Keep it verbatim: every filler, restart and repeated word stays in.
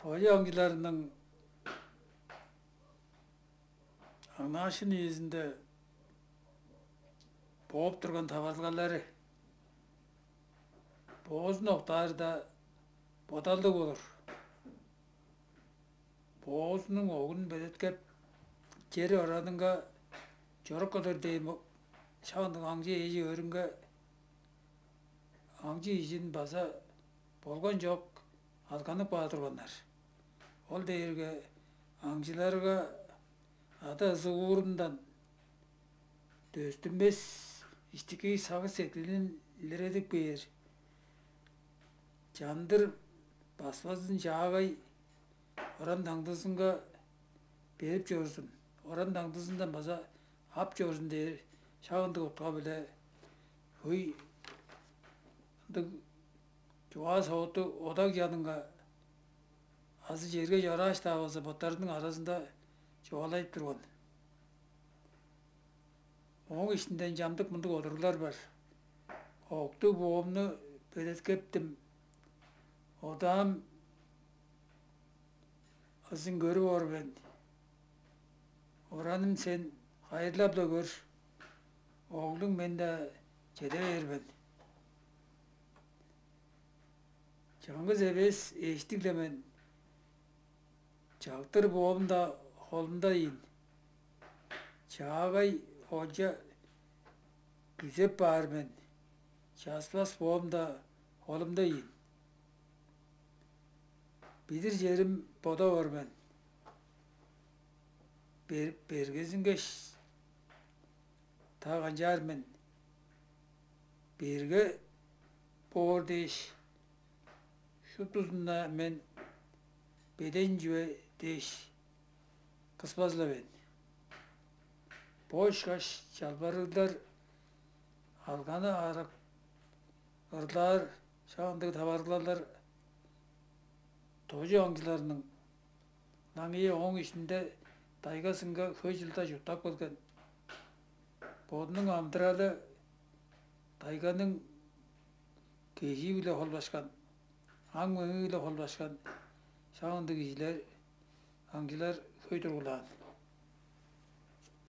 Оюг аңчыларның аңнаашкын үезинде бооп турган таварылгалары боозун октаарда бодалдыг болур. Боозунуң огун белеткеп, чер оранынга чорук кылыр дээн шак ындыг аңчы эжи өөрүнге аңчы ижин база болган чок алганып каар турганнар. Ол дээрге аңчыларга ада ызыгуурундан дөстүнмес иштики сагыш-сеткилин илередип кээр. Чандыр баспазын чаагай оран таңдызынга берип чорзун, оран таңдызындан база ап чорзун дээр шак ындыг утка-биле хөй ындыг чугаа-сооту одаг чанынга азы черге чорааш-даа болза боттарының аразында чугаалайып турган. Ооң иштинден чамдык мындыг одуруглар бар: «Окту-боомну белеткептим, одаам ызын көрүп ор мен. Ораным сен хайырлап-ла көр, оглуң мен-даа чеде бээр мен. Чаңгыс эвес эштиг-ле мен, чагтыр боом-даа холумда ийин. Чаагай олча күзеп баар мен, часпас боом-даа холумда ийин. Билир черим бода боор мен. Бер- бергезингеш, та канчаар мен? Берге боор дээш, шуптузунда мен беден чүве дээш кыспас-ла мен». Бо ышкаш чалбарыглар, алганы арак ырлаар шак ындыг таварылгалар тожу аңчыларның аңаа ооң иштинде дайгазынга хөй чылда чурттап келген. Бодунуң амыдыралы дайганың кежии-биле холбашкан, аң-меңии-биле холбашкан шак ындыг кижилер, аңчылар хөй тургулаан.